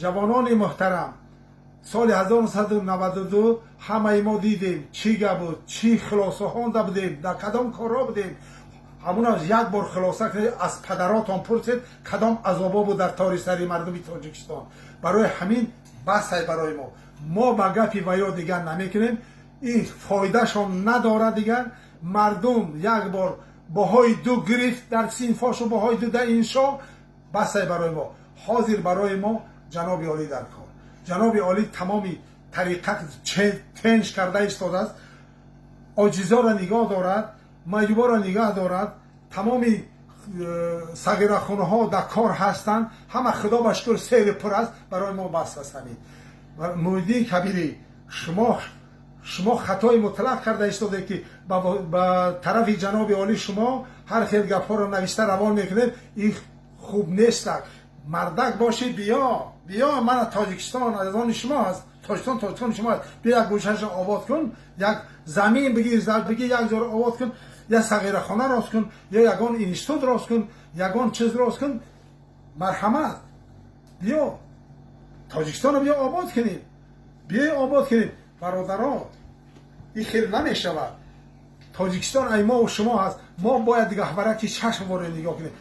Ҷавонони муҳтарам, соли 1992 ҳамаи мо дидем, чӣ гап буд, чӣ хулосаҳонда будем, дар кадом корҳо будем. Ҳамуна як бор хулоса кунед, аз падаротон пурсед, кадом азобо буд дар тори сари мардуми Тоҷикистон. Барои ҳамин басай барои мо. Мо ба гапи ваё дигар намекунем, ин фоидашон надорад. Дигар мардум як бор баҳои ду гирифт дар синфошу, баҳои ду дар иншо. Басай барои мо. Ҳозир барои мо ҷаноби олӣ дар кор. Ҷаноби олӣ тамоми тариқат тенҷ карда истодааст, оҷизоро нигоҳ дорад, маъюборо нигоҳ дорад. Тамоми сағирахонаҳо дар кор ҳастанд. Ҳама, худо ба шукр, сери пур аст. Барои мо бас аст ҳамин. Муҳиддин Кабирӣ, шумо хатои мутлақ карда истоде, ки ба тарафи ҷаноби олӣ шумо ҳар хел гапҳоро нависта равон мекунед. Ин хуб нестак. Мардак бошӣ, биё, биё. Мана, Тоҷикистон аз они шумо аст. Тоҷикистон, Тоҷикистон шумо аст. Биё, як гӯшаша обод кун, як замин бигир, бигир, як ҷоро обод кун, як сағирахона рост кун ё ягон институт рост кун, ягон чиз рост кун. Марҳамат, биё, Тоҷикистонро биё обод кунем, биё обод кунем. Бародарон, ин хел намешавад. Тоҷикистон ай мову шумо ҳаст. Мо бояд гаҳвараки чашм воре нигоҳ кунем.